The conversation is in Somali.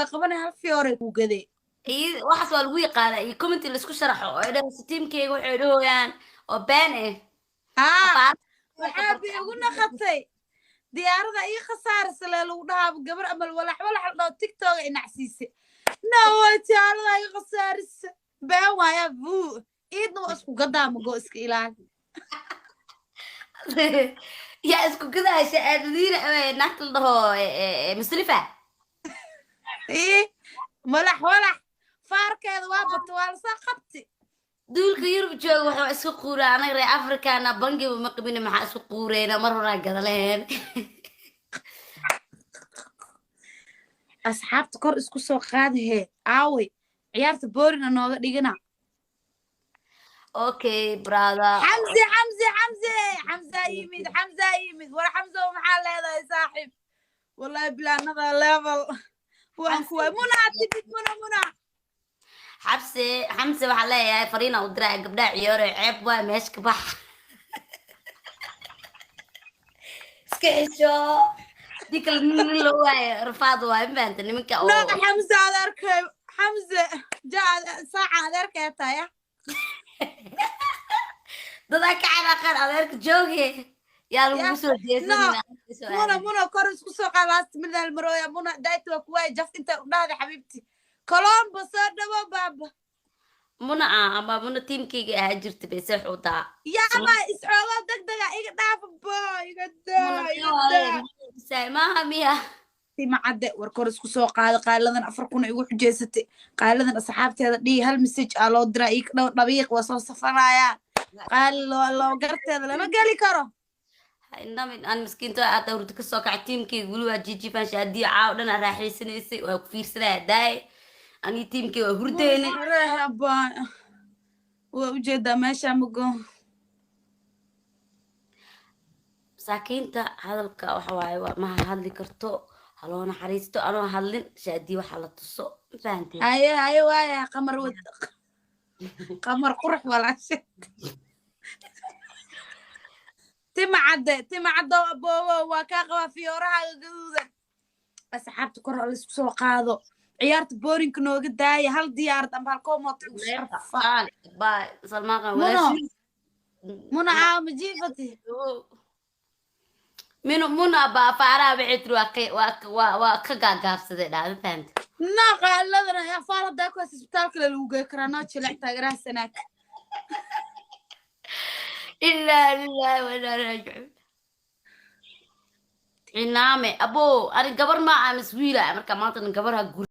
Waa qabanay hal fiyoore kuu gaday. Waxaas waa lagu yaqaanaa iyo commenti laisku sharaxo oo ay dhahayso tiimkeyga waxay dhahooyaan oo been ah. Haa, waxaa bi igu naqatay diyaarada ii khasaarisa lee lagu dhahaaba gabar amal walax walax la dhaho TikToka inacsiise. No way, diyaarada ii khasaarisa been waaya vuu iidna waa isku gadaa mago iska ilaali. Yaa isku gadaasha aadadiina naagta la dhaho Muslifa. Ii walax walax faarkeeda waa bata, waa lasoo qabti. Duulka Yurub jooga waxaa isku quuraa, anaga reer Africana bangiba ma qabina, maxaa isku quureyna? Mar horaa gadalehen. Asxaabta kor isku soo qaadahee, aaway ciyaarta boorina nooga dhigina. Okay brother. Xamse, Xamse, Xamse, Xamsa yimid, Xamsa yimid. War Xamse, maxaa leedahay saaxiib? Wallahi bilaanada level waan kuwaay. Muna timid, Muna, Muna. Xabse, Xamse, waxaa leeyahay fariina u diraa gabdhaha ciyoore, ceeb waa, meesha ka bax, iska xisho, hadii kale nin loo waayo rafaad waayo, ma fahanta nimanka oo No Xamse adeerkay, Xamse ja saaca adeerkay tahay. Dadaa ka canaaqaan adeerka jooge yaa lagugu Ya soo no jeesanina. Muna, Muna, kor isku soo qaad, last minute marooya. Muna daayta waa kuwaay jaf inta u dhahda xabiibti Colombo soo dhawo baaba. Muna ah ama muna tiimkayga ahaa jirta bay seex u daa. Yaaba isxoogo degdega iga dhaafa bo iga daa iga daa. Maaha miya? Tima cadde, war kor isku soo qaado. Qaaladan 4000 igu xujeysatay. Qaaladan asxaabteeda dhihi hal message aa loo diraa ii dhow dhabiiq waa soo safanayaan. Qaali loo loo garteeda lama geli karo. Inamin aan miskiinta aad hurdo ka soo kacay, tiimkayga weli waa jiijifaan, shaadiyo caaw dhan aa raaxaysanaysay, waa ku fiirsanaya daay, anii tiimkayga waa hurdeynay. Waa ujeedaa meesha mago. Masaakiinta hadalka waxa waaye waa maha hadli karto, haloo naxariisto, anoo hadlin shaadiyo waxaa la tuso, ma fahanteen? Haye haye, waaya qamar wad qamar qurux walaashe. Tima cadde, tima caddow aboowo, waa kaa qabaa fiyoorahaaga gaduudan. Asxaabta kor ha laisku soo qaado, ciyaarta boorinka nooga daaya, hal diyaarad amba hal koomood igu sharfa. Bye Salmaan Qaan. Muno. Walaashiis. Muna caawa ma jiifati? Minu muna baa faaraha waxay tiri waa waa waa ka gaagaabsaday dhaa, ma fahamtay? Na qaaladana afaar haddaa ku haysa isbitaalka le lagu gey karaa, noo jilec taageeraha sanaag. Ilaa lillahi wa inaa raajicuun. Cinaame abo, ani gabar ma ah mis wiila, marka maanta gabar ha guur.